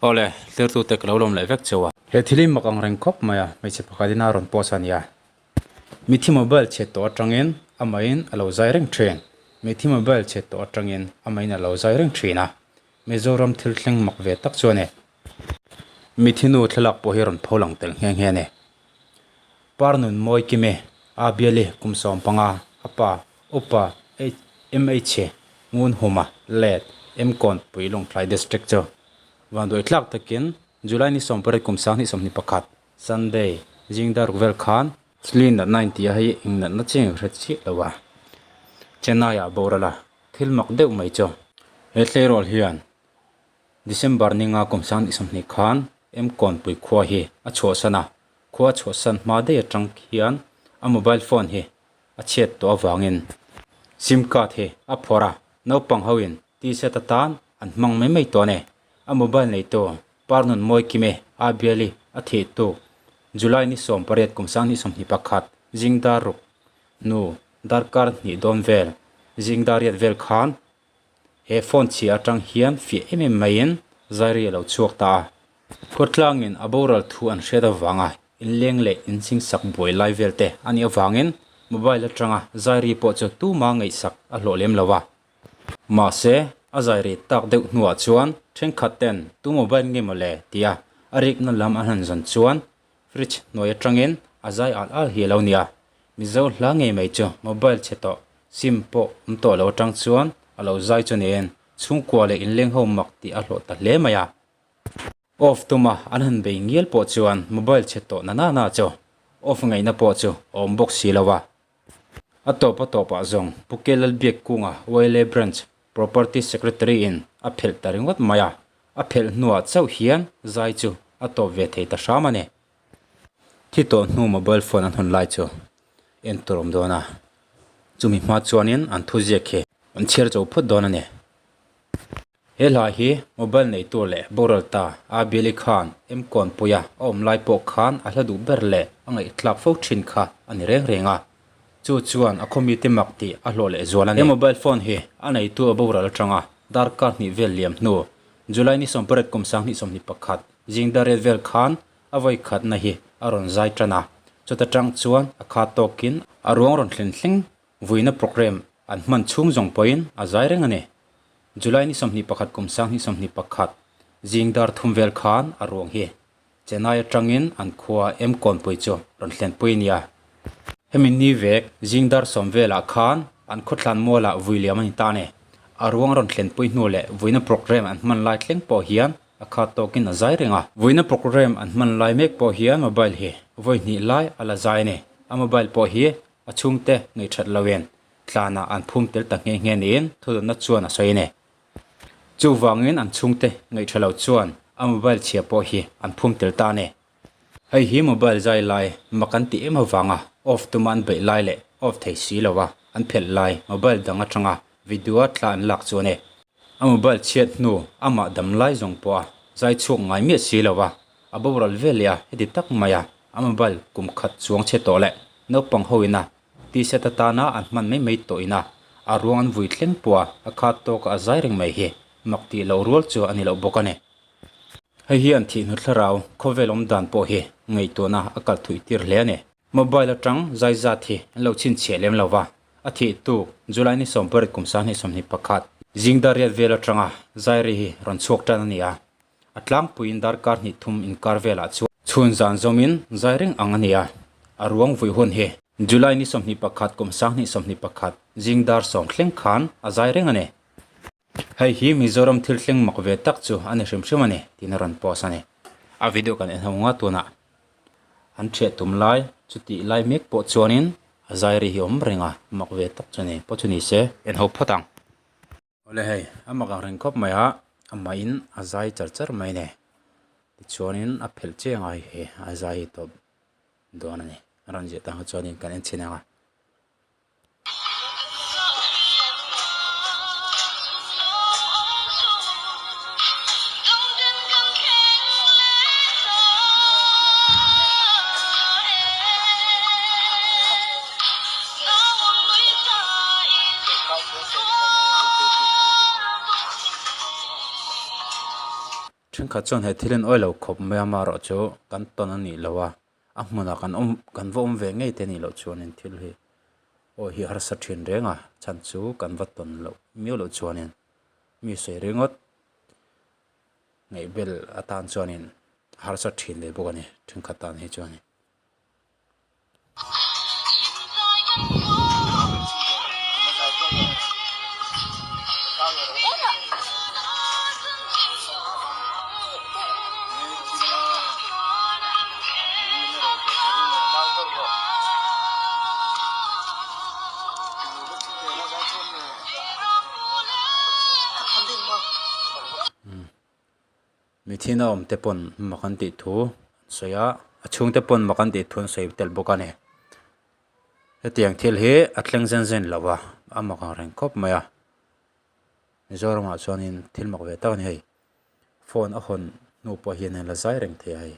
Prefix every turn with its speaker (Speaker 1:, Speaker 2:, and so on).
Speaker 1: Awle, tlirtute ka lo lawm leh vek cheu a. He thil hi mak ang reng khawp mai a, hmeichhe pakhat in a rawn post a nia. Mithi mobile chhe tawh atangin amahin a lo zai reng thin. Mithi mobile chhe tawh atangin amahin a lo zai reng thin a. Mizoram thil thleng mak ve tak chu a ni. Mithi nu thlalak pawh hi rawn pho lang tel nghe nghe a ni. Parnun Mawi Kime, A Biali kum 15, a pa, Upa MH Ngunhuma, Let, Mkawn Pui Lawngtlai District chu vanduai tlak takin July ni 18 kum 2021, Sunday, zing daruk vel khan Thli natna inti a hei eng natna chiang ka hre chiah lo a, Chennai ah boral a, thil mak deuh mai chu. He tleirawl hian December ninga kum 2020 khan Mkawnpui khua hi a chhuahsan a, khua a chhuahsan hma daih atang hian a mobile phone hi a chhiat tawh avangin sim card hi a phawrh a, naupang hoin t-shirt atan an hmang mai mai tawh a ni. A mobile neitu Parnun Mawikime a biali a thih tuk July ni 18 kum 2021 zing dar ruk hnu darkar hnih dawn vel zing dar riat vel khan He phone chhia atang hian fiah em em maiin Zairi a lo chhuak ta a. Khawtlangin a boral thu an hriat avanga inleng leh insingsak buai lai vel te a nih avangin mobile atanga Zairi pawh chu tuma ngaihsak a hlawh lem lo a. Mahse, a Zairi tak deuh hnuah chuan thenkhat ten tu mobile nge maw le tia a rikna lam an han zawn chuan fridge hnuai atangin a zai al al hi a lo ni a. Mizo hla ngei mai chu mobile chhe tawh sim pawh awm tawh lo atang chuan a lo zai chu niin chhungkua leh inleng ho mak tih a hlawh ta hle mai a. Off tuma an han bei ngial pawh chuan mobile chhe tawh na na na chu off ngaihna pawh chu a awm bawk si lo a. A tawp a tawpah zawng Pu Ke Lalbiakkunga YLA Branch Property Secretary in a phelh ta ringawt mai a, a phelh hnuah chauh hian zai chu a tawp ve thei ta hram a ni. Thi tawh hnu mobile phone an hawn lai chu en tur awm dawn a, chumi hma chuanin an thu ziak hi an chhiar cho phawt dawn a ni. He hla hi mobile neitu leh boral ta A Biali khan Mkawnpuia a awm lai pawh khan a hla duh ber leh a ngaihthlak fo thin kha a ni reng reng a, chu chuan a khawmite mak tih a hlawh leh zual a ni. He mobile phone hi a neitu a boral atanga darkar hnih vel liam hnu July ni 18 kum 2021 zing dar riat vel khan A vawi khatna hi a rawn zai tan a, chuta tang chuan a kha tawkin a ruang rawn thlen thleng vuina programme an hman chhung zawng pawhin a zai reng a ni. July ni 21 kum 2021 zing dar thum vel khan a ruang hi Chennai atangin an khua M Kawnpui chu rawn thlenpui a ni a. Hemi ni vek zing dar sawm velah khan an khawthlan mualah vui liam a ni ta a ni. A ruang rawn thlenpui hnu leh vuina programme an hman lai thleng pawh hian A khat tawkin a zai reng a. Vuina programme an hman lai mek pawh hian mobile hi vawi hnih lai a la zai a ni. A mobile pawh hi a chhungte ngeihthat loin tlanah an phum tel ta nghe nghe niin thudawnna chuan a sawi a ni. Chuvangin an chhungte ngeihtha lo chuan a mobile chhia pawh hi an phum tel ta a ni. Hei hi mobile zai lai mak an tih em avanga off tuma an beih lai leh off thei si lo a an phelh lai mobile dang atanga video a thla an lak chu a ni. A mobile chhiat hnu amah dam lai zawng pawh a zai chhuak ngai miah si lo a, a boral ve leh a heti tak mai a a mobile kum khat chuang chhe tawh leh naupang ho ina t-shirt atana an hman mai mai tawh ina a ruang an vui thleng pawh a a khat tawk a a zai reng mai hi mak tih loh rual chu a ni loh bawk a ni. Hei hian thihnu thlarau khawvel awm dan pawh hi ngaihtuahna a kal thuih tir hle a ni. Mobile atang zai zat hi an lo chhinchhiah lem lo va, a thih tuk July ni 18 kum 2021 zing dar riat vel atanga zai ri hi rawn chhuak tan a ni a, a tlangpuiin darkar hnih thum inkar velah chuan chhun zan zawmin zai reng ang a ni a, a ruang vui hun hi July ni 21 kum 2021 zing dar sawm thleng khan a zai reng a ni. Hei hi Mizoram thil thleng mak ve tak chu a ni hrim hrim a ni tiin a rawn post a ni. A video kan en ho nga tunah an thiah tum lai chutih lai mek pawh chuanin a zai ri hi a awm reng a, mak ve tak chu a ni pawh chu ni se en ho phawt ang. Awle hei a mak ang reng khawp mai a, amahin a zai char char mai a ni. Tichuanin a phelh chiang a hei hi a zai hi tawp dawn a ni. A rawn ziah tang kha chuanin kan en chhin ang a. Thenkhat chuan he thil in awilo khawp mai a amaherawhchu kan tawn a nih loh a, a hmunah kan awm kan va awm ve ngei te a nih loh chuanin thil hi awi hi harsa thin reng a chhan chu kan va tawn loh miau loh chuanin mi sawi ringawt ngaihbel atan chuanin a harsa thin ve bawk a ni thenkhat tan hi chuanin. Mithin a awm te pawn mak an tih thu an sawi a a chhungte pawn mak an tih thu an sawi tel bawk a ni hetiang thil hi a thleng zen zen lo va a mak ang reng khawp mai a Mizoramah chuanin thil mak ve tak a ni hei phone a hawn hnu pawh hian a la zai reng thei a hei.